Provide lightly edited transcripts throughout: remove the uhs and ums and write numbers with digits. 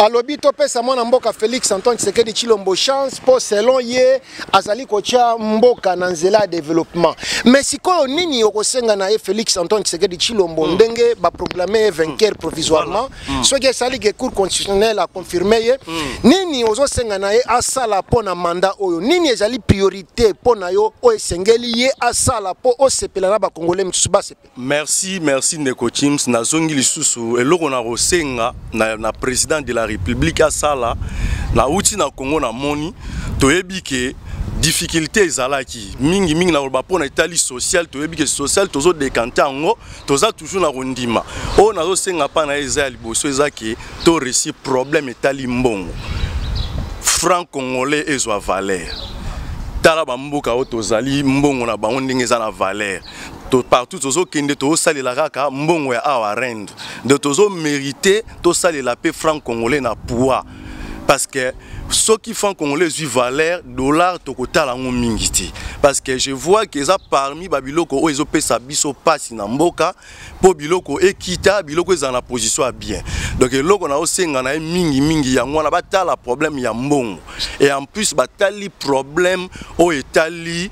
Alobi topesa mwana mboka Félix Antoine Tshisekedi Tshilombo chance mpo selon ye azali kotya mboka na nzela ya développement. Mais sikoyo nini okosenga na ye Félix Antoine Tshisekedi Tshilombo ndenge baproclame ye vainqueur provisoirement, soki esali ke Cour constitutionnelle aconfirme ye, nini ozosenga na ye asala mpo na mandat oyo? Nini ezali priorité mpo na yo oyo esengeli ye asala mpo osepela na bakongolais mosusu basepela? Merci, merci ndeko Chims. Nazongi lisusu eloko na kosenga na président de la République asala. Nauti na Congo, namoni, toyebi ke difficulté ezalaki mingi mingi na koloba mpona etali social. Toyebi ke social tozodécanter yango, toza toujours na kondima. Oyo nazosenga mpa na ye eza ya liboso, eza ke to réussir problème etali mbongo, franc congolais ezwa valeur. Tala bamboka oyo tozali, mbongo na bango ndenge eza na valeur. To partout tozokende, tozosalela kaka mbongo ya awa rand. Donc tozomérite tosalela mpe franc congolais na poids, parce que soki franc congolais ezwi valeur, dollar tokotala yango mingi te, parce que je vois que eza parmi babiloko oyo ezopesa biso mpasi na mboka mpo biloko ekita, biloko ezala na position ya bien. Donc eloko na osenga na ye mingimingi yango wana, batala problème ya mbongo et en plus batali problème oyo etali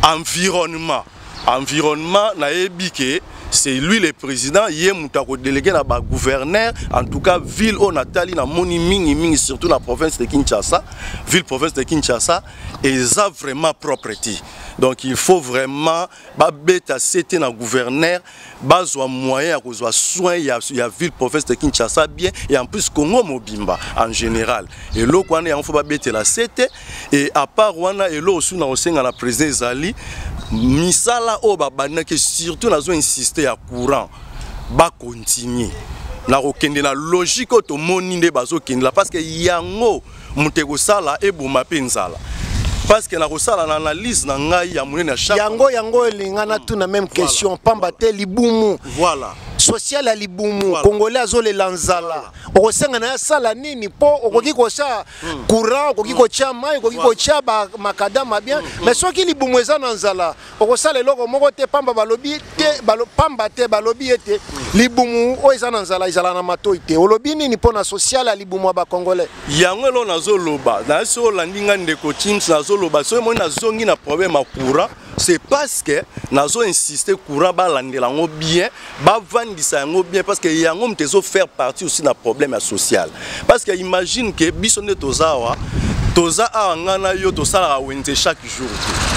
environnement. Environnement, nayebi ke c'est lui le président, ye moto akodéléguer na bagouverneur. En tout cas, ville oyo natali, namoni mingimingi surtout na province de Kinshasa, ville province de Kinshasa eza vraiment propre te. Donc il faut vraiment babeta sete na gouverneur, bazwa moyen ya kozwa soin ya ville province de Kinshasa bien et en plus Congo mobimba en général. Eloko wana yango faut babetela sete. Et à part wana, eloko su na kosenga na président ezali misala oyo babandaki, surtout nazo insiste ya courant, bacontinue na kokende na logique oyo tomoni nde bazokendela, parce que yango moto ekosala eboma mpe nzala, parce que nakosala na analyse na ngai ya monene ya chaque Yango elinga natuna même question, pamba te libumu, social ya libumu. Congolais azolela nzala. Okosenga na ye asala nini? Mpo okoki kotia courant, okoki kotia mai, okoki kotia macadam bien, mais soki libumu eza na nzala, okosala eloko moko te. Pamba balobi te, pamba te balobi ete libumu oyo eza na nzala ezala na matoi te. Olobi nini mpo na social ya libumu ya bacongolais? Yango eloko nazoloba na soki olandi ngai, ndeko Chims, nazoloba soki moi nazongi na problème ya courant, c'est parce que nazo insiste courant balandela yango bien, bavandisa yango bien, parce que yango moto ezofaire partie aussi na problème ya social. Parce que imagine ke biso nde toza awa, toza awa, ngai na yo tosalaka wenze chaque jour te.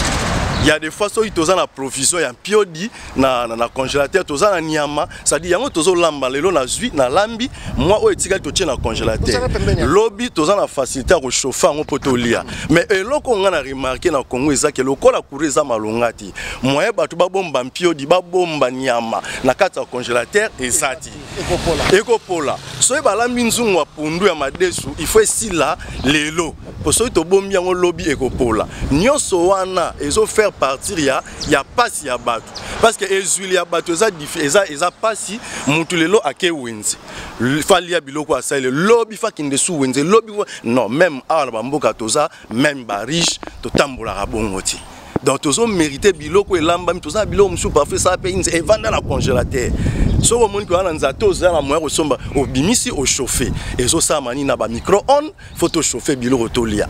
Il y a des fois soki toza na provision ya mpiodi na congélateur, toza na nyama, c'est-à-dire yango tozolamba lelo, nazwi nalambi mwa oyo etikali, totie na congélateur. Tozala pembeni ya- Lobi toza na facilité ya kochauffe yango mpo tolia. Mais eloko nga na remarquer na Congo eza ke lokola courant eza malonga te, moyen bato babomba mpiodi, babomba nyama na kati ya congélateur eza te. Ekopola. Ekopola. Soki balambi nzungu ya pundu, ya madesu, il faut esila lelo, po soki tobombi yango lobi, ekopola. Nyonso wana ezofaire partir ya pasi ya bato, parce que ezwili ya bato eza pasi. Mutu lelo ake wenze, falia biloko asali lobi, fakende su wenze lobi. Non, même awa na bamboka toza, même bariche totambolaka bongo te. Donc tozomérite biloko elambami, toza na biloko mosusu parfois esala mpe nze evanda na congélateur. Soki omoni koya na nzala te, oza na moyen kosomba, obimisi, ochauffe. Ezosalama nini na bamicro-ondes, faut tochauffe biloko tolia.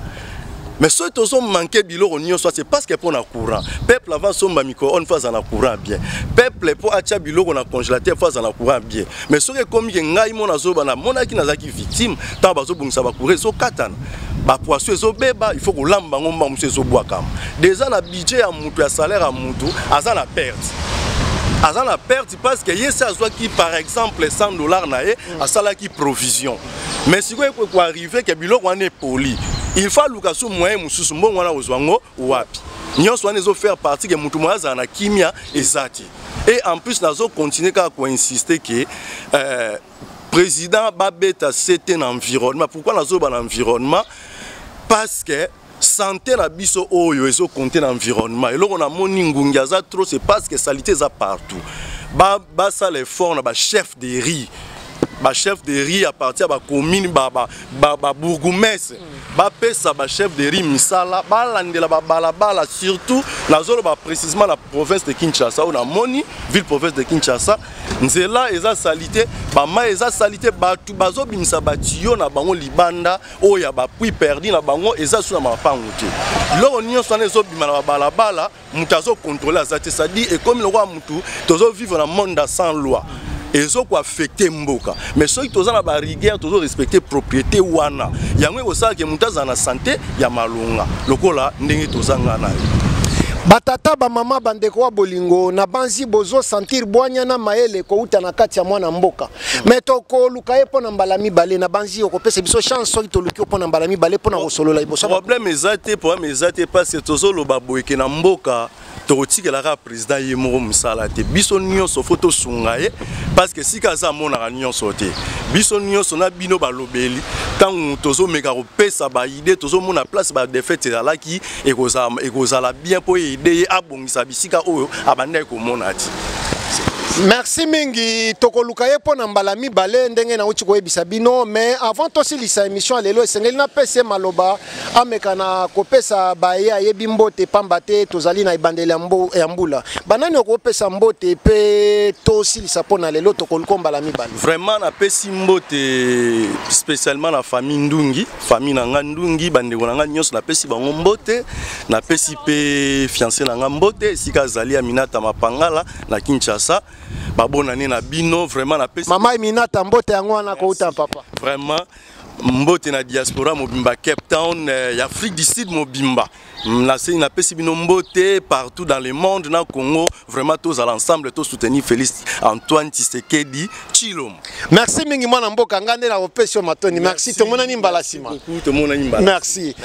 Mais soki tozomanke biloko nyonso, c'est parce que mpo na courant, peuple avant asomba micro-ondes, faut aza na courant bien. Peuple mpo atia biloko na congélateur, faut aza na courant bien. Mais soki ekomi ke ngai mo nazoba, namonaki nazalaki victime ntango bazobongisa bacourant, ezokatana, bapoisson ezobeba, il faut kolamba yango, mba mosusu ezobwakama déjà na budget ya mutu, ya salaire ya mutu. Aza na perte, aza na perte, parce que ye se azwaki par exemple 100 $ na ye, asalaki provision, mais sikoyo ekoarrive ke biloko wana epoli, il faut aluka su moyen mosusu. Mbongo wana kozwa yango wapi? Nyonso wana ezofaire partie ke mutu moyo azala na kimia eza te. Et en plus nazocontinue kaka koinsiste ke président babeta sete na environnement. Pourquoi nazoba na environnement? Parce que santé na biso oyo ezokonte na environnement. Eloko namoni ngungi aza trop, c'est parce que salité eza partout. Basala effort na bachef de rue. Bachef de rue à partir ya bacommune, babourgmestre, bapesa bachef de rue misala, balandela babalabala. Surtout nazoloba précisément na province de Kinshasa, oyo namoni ville province de Kinshasa, nzela eza sali te, bamai eza sali te, bato bazobimisa batiyo na bango libanda, oyo ya bapuits perdus na bango eza su na mapango te. Biloko nyonso wana ezobima na babalabala, moto azocontrôler aza te. C'est-à-dire ekomi lokola motu tozovivre na monde sans loi, ezokoaffecter mboka. Mais soki toza na barigueur, tozorespecter propriété wana, yango ekosalaka moto azala na santé ya malonga lokola ndenge tozanga na yo. Batata, bamama, bandeko wa bolingo, na banzi bozosentir bwanya na mayele kouta na kati ya mwana mboka. Me tokoluka ye mpo na mbala mibale. Na banzi okopesa biso chance soki toluki yo mpo na mbala mibale mpo na kosolola liboso. Problème eza te, problème eza te, parce que tozoloba boyeke na mboka, tokotikelaka président ye moko mosala te. Biso nyonso faut tosunga ye, parce que sika aza amonaka nyonso te. Biso nyonso na bino balobeli, ntango tozomeka kopesa baidées, tozomona place badéfauts ezalaki, ekozala bien mpo aider ye abongisa bisika oyo abandaki komona ti. Merci mingi. Tokoluka ye mpo na mbala mibale ndenge nauti koyebisa bino. Mais avant tosilisa émission ya lelo, esengeli napesa ye maloba, ameka na kopesa baye ayebi mbote, pamba te tozali na ebandeli ya mbula. Banani okopesa mbote mpe tosilisa mpo na lelo? Tokoluka mbala mibale. Vraiment, napesi mbote spécialement na famille Ndungi, famille na nga Ndungi, bandeko na nga nyonso, napesi bango mbote. Napesi mpe fiancé na nga mbote esika azali, Aminata Mapangala na Kinshasa. Babonane na bino vraiment, napesi. Mama Aminata, mbote yango wana kouta papa. Vraiment, mbote na diaspora mobimba, Cape Town, ya Afrique du Sud mobimba. Napesi bino mbote partout dans le monde, na Congo. Vraiment, tozala ensemble, tosoutenir Félix Antoine Tshisekedi Tshilombo. Merci mingi, mwana mboka. Nga nde nakopesi yo matoni. Merci, tomonani mbala nsima. Tomonani mbala. Merci.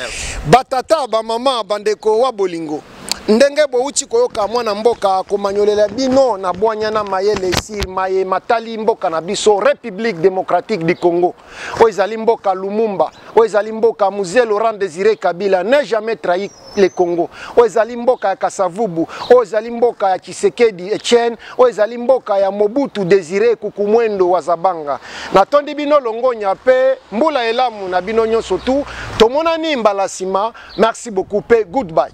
Batata, bamama, bandeko wa bolingo, ndenge bouti koyoka mwana mboka komanyolela bino na bwanya na mayele sur maye matali mboka na biso, République démocratique du Congo, oyo ezali mboka Lumumba, oyo ezali mboka Mzee Laurent Désiré Kabila n'a jamais trahi le Congo, oyo ezali mboka ya Kasavubu, oyo ezali mboka ya Tshisekedi Etienne, oyo ezali mboka ya Mobutu Désiré Kukumwendo Wazabanga. Natondi bino longonya mpe mbula elamu na bino nyonso tu. Tomonani mbala nsima. Merci beaucoup mpe goodbye.